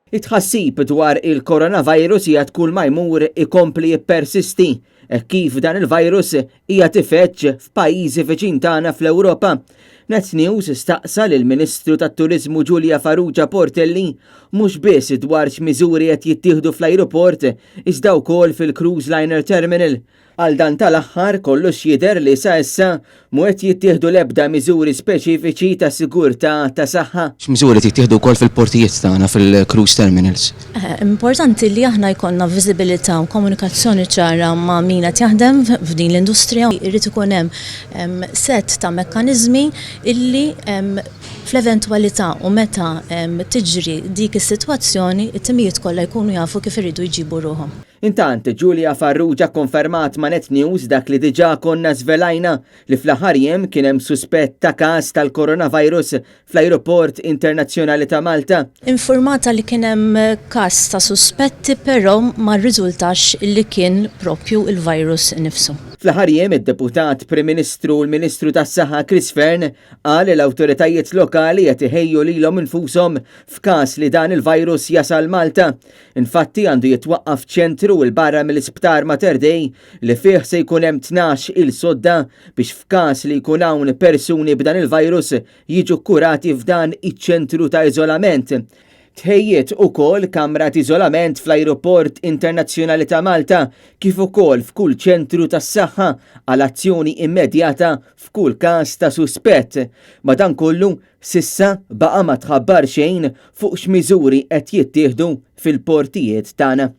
It-tħassib dwar il-coronavirus qiegħed kull ma jmur ikompli jippersisti hekk kif dan il-virus qiegħed ifeġġ f'pajjiżi viċin tagħna fl-Ewropa. Net News staqsa lill-Ministru tat-Turiżmu Julia Farrugia Portelli mhux biss dwar x'miżuri qed jittieħdu fl-ajruport iżda wkoll fil-cruise liner terminal. Għal dan tal-aħħar kollox jidher li sa issa mhu qed jittieħdu l-ebda miżuri speċifiċi ta' sigurtà ta' saħħa. X'miżuri qed jittieħdu wkoll fil-portijiet tagħna fil-cruise terminals? Importanti li aħna jkollna viżibilità u komunikazzjoni ċara ma' min qed jaħdem f'din l-industrija. Irid ikun hemm sett ta' mekkaniżmi illi fl-eventwalità u meta tiġri dik is-sitwazzjoni, it-timijiet kollha jkunu jafu kif iridu jġibu ruħhom. Intant, Julia Farrugia kkonfermat ma' Net News dak li diġà konna żvelajna li fl-aħħar jiem kien hemm suspett ta' każ tal-coronavirus fl-Ajruport Internazzjonali ta' Malta. Infurmata li kien hemm każ ta' suspetti però ma rriżultax li kien propju l-virus innifsu. Fl-aħħar jiem id-Deputat Prim Ministru u l-Ministru tas-Saħħa Chris Fearne qal li l-awtoritajiet lokali qed iħejju lilhom infushom f'każ li dan il-virus jasal Malta. Infatti għandu jitwaqqaf ċentru 'l barra mill-Isptar Mater Dei li fih se jkun hemm 12-il sodda biex f'każ li jkun hawn persuni b'dan il-virus jiġu kkurati f'dan iċ-ċentru ta' iżolament. Tħejjiet ukoll kamra t'iżolament fl-Ajruport Internazzjonali ta' Malta kif ukoll f'kull ċentru tas-saħħa għal azzjoni immedjata f'kull każ ta' suspett. Madankollu, S'issa baqa' ma tħabbar xejn fuq x'miżuri qed jittieħdu fil-portijiet tagħna.